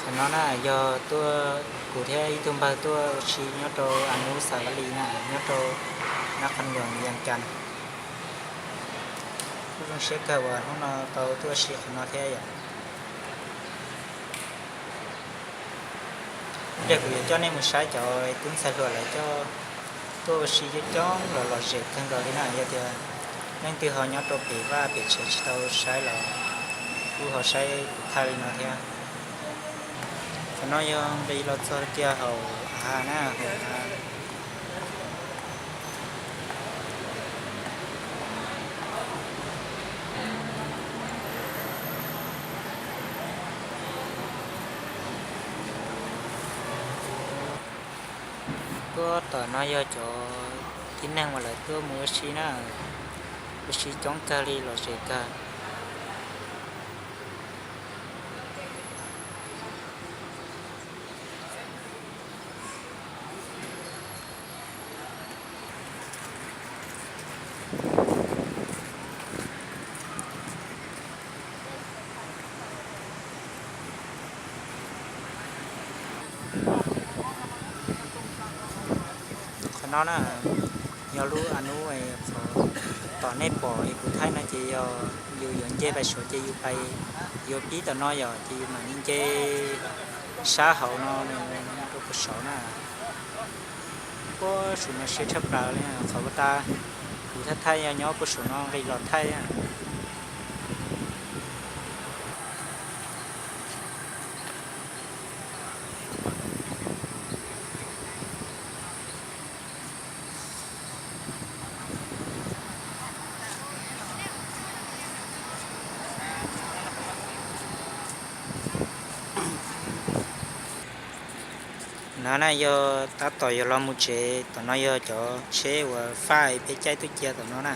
Qhov no na yog tuaj, kuv thiab ib tug npawg tuaj ua si nyob rau Anub Xav Vaj Lis na, nyob rau Nab Qhov Nyoos Yas Cas. Kuj zoo siab kawg uas hnub no tau tuaj ua si qhov no thiab yom. Ib pliag kuv yuav coj nej mus saib cov tub ntxhais hluas lawv coj tuaj ua si coob coob los lom zem kawg nkaus li na. Yog tias leej twg ho nyob rau pem vaj pem tsev tsis tau saib los kuj ho saib kuv thaij li no thiab. Qhov no yog nqis los txog kiag hauv av na, hauv av. Tuaj tom no yog cov tib neeg uas lawv tuaj mus ua si na, ua si coob kawg li, lom zem kawg. Qhov no na yog lub Anub, qhov tom nej pom es kuv thaij no ces yog yus yuav nce pais saud ces yus pais, yuav pib tom no yom, ces yus mam li nce sab hauv no nyob rau puag saud na. Puag saum no siab tshaj plaws li, qhov uas tas kuv thaij thaij yog nyob puag saum no nqis los thaij. No na yog tab tom yuav los mus tsev, tom no yog cov tsheb uas fab peb caij tuaj cia tom no na.